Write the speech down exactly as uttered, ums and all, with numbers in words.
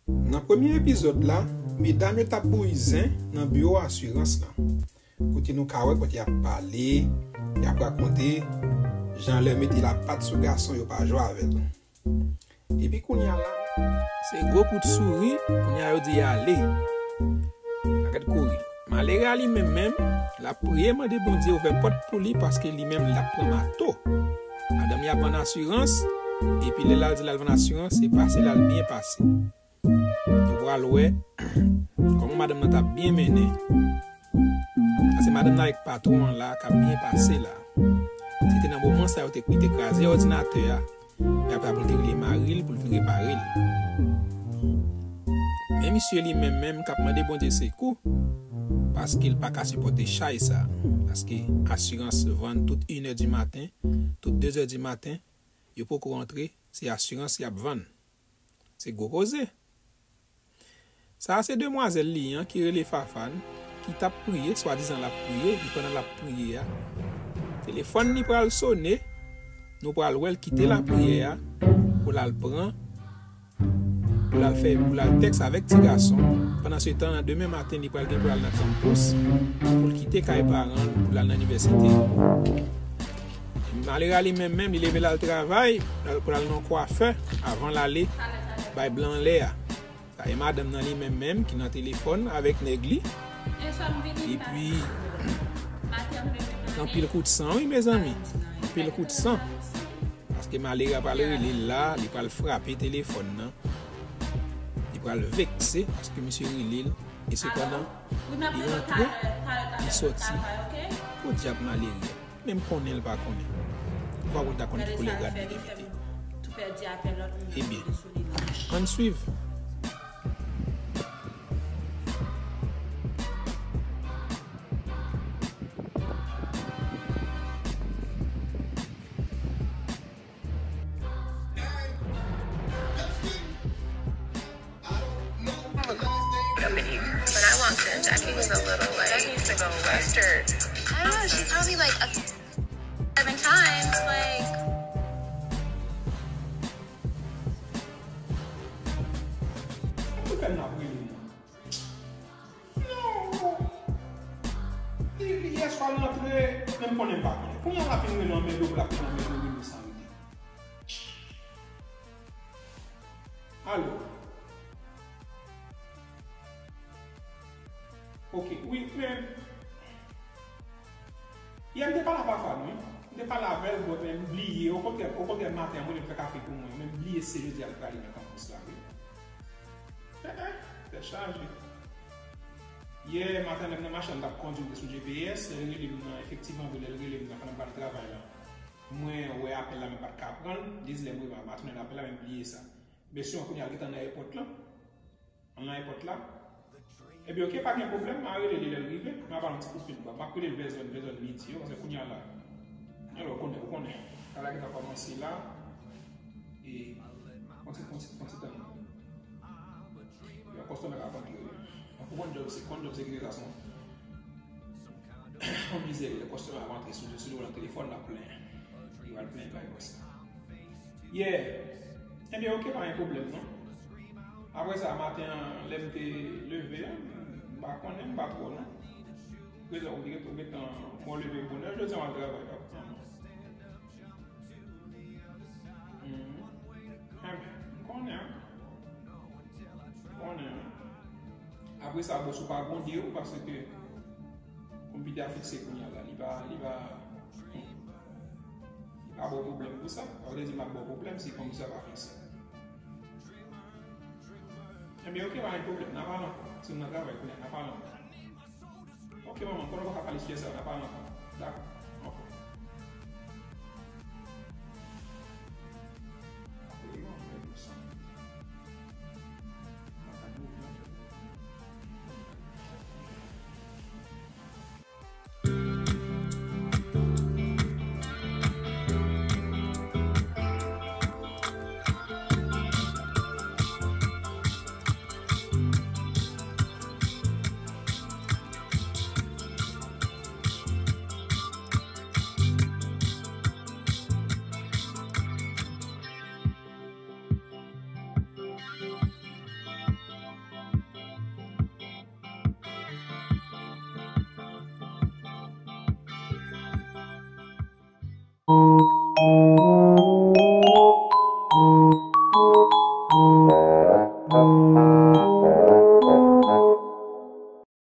Nan premye epizòd la, medam yo t ap bouyi zen nan biwo asirans lan. Kote nou ka wè kote y ap pale, y ap rakonte jan lè mete lapat sou gason yo pa jwe avè l. Epi kounye a la, se gwo kout souri, kounye a yo di y ale. Sa gad kouri. Malere a li menm menm, l ap priye mande Bondye ouvè pòt pou li paske li menm l ap pran mato. Madanm li ap vann asirans, epi lè l al di l al vann asirans, se pase l al byen pase. Nou pral wè kòman madanm nan t ap byen mennen. Sa se madanm nan avèk patwon an la k ap byen pase la. Se te nan moman sa yo te, li te kraze òdinatè a. Epi apre pou l te rele mari l pou l vin repare l. Men misye li menm menm k ap mande Bondye sekou paske l pa ka sipòte chay sa. Paske asirans vann tout inè di maten, tout dezè di maten, yo poko rantre, se asirans y ap vann. Se gwo koze. Sa a se demwazèl li an ki rele Fafane, ki t ap priye, swadizan l ap priye, epi pandan l ap priye a, telefòn li pral sone, nou pral wè l kite lapriyè a pou l al pran, pou l al fè, pou l al tèks avèk ti gason. Pandansetan, demen maten, li pral gen pou l al nan kanpis pou l kite kay paran l pou l al nan inivèsite. Malere a li menm menm, li leve l al travay, pou l al nan kwafè, avan l ale bay blan anlè a. Sa e madanm nan li menm menm ki nan telefòn avèk nèg li. Epi, anpil kout san, wi, mezanmi. Anpil kout san. Paske malere a pral rele l la, li pral frape telefòn nan. Li pral vekse paske misye rele l. E sepandan, li rantre, li sòti. Podyab malere a. Men m konnen l pa konnen. Ou pa pou l ta konn ki koulè rad li te mete. Ebyen, ann swiv. But I walked in, Jackie was a little like, that needs to go away. Flustered. I don't know, she probably like a seven times, like. Pou fè m ap rele m nan. Non. Depi yè swa l rantre, men m konnen m pa konnen. Kounye a l ap vin rele anmède w, l ap vin anmède w, rele w san rele. Alo. Ok, wi, men. Yè m te pale avè Fafane, wi. M te pale avè l, but men m bliye. Okontrè, okontrè, maten an, mwen menm fè kafe pou mwen. Men m bliye se jodi a l prale nan kanpis la, wi. Eh, eh, tèt chaje. Yè maten, lè m nan machin, m t ap kondui, m te sou G P S, lè l rele m nan, efektivman, wi, lè l rele m nan, pandan m pral travay la. Mwen wè apèl la, men m pa t ka pran l. Dezi lè m rive, m a tounen apèl la, men m bliye sa. Mesye an kounye a gentan nan èpòt la. An nan èpòt la. Ebyen, oke, pa gen pwoblèm, m a rele li lè l rive. M a ba l yon ti kout fil. M ap rele l vè zòn, vè zòn midi yo, paske kounye a la. Alò, ou konnen, ou konnen. Bagay la gentan kòmanse la. E, fon ti, fon ti, fon ti tann. Yon kòstòmè k ap antre. Ou konn djòb, se, konn djòb sekirite sa, se yon, yon mizè, lè kòstòmè ap antre sou, sou li nan telefòn, l ap plenyen. Li pral plenyen bay bòs la. Yeah. Ebyen, oke, pa gen pwoblèm, non. Apre sa, maten an, lè m te leve a, m pa konnen, m pa twò, non. Rezon, ou te, ou gentan, mwen leve bonè, jodi a, m al travay, pa pwoblèm, non. Mhm. Enben, m konnen, wi. M konnen, wi. Apre sa, bòs ou pa gwonde w, paske konpitè a fikse kounye a la. Li pa, li pa, li pa ba w pwoblèm pou sa. Sa vle di m ap ba w pwoblèm si konpitè a pa fikse. Enben, oke, pa gen pwoblèm. N a pale ankò. Si w nan travay kounye a, n a pale ankò. Oke, manman, konnen w pa ka pale sijè sa a, n a pale ankò. Dakò. Anfòm. Apre yo, anfè dousan. Makak mouri, anfè.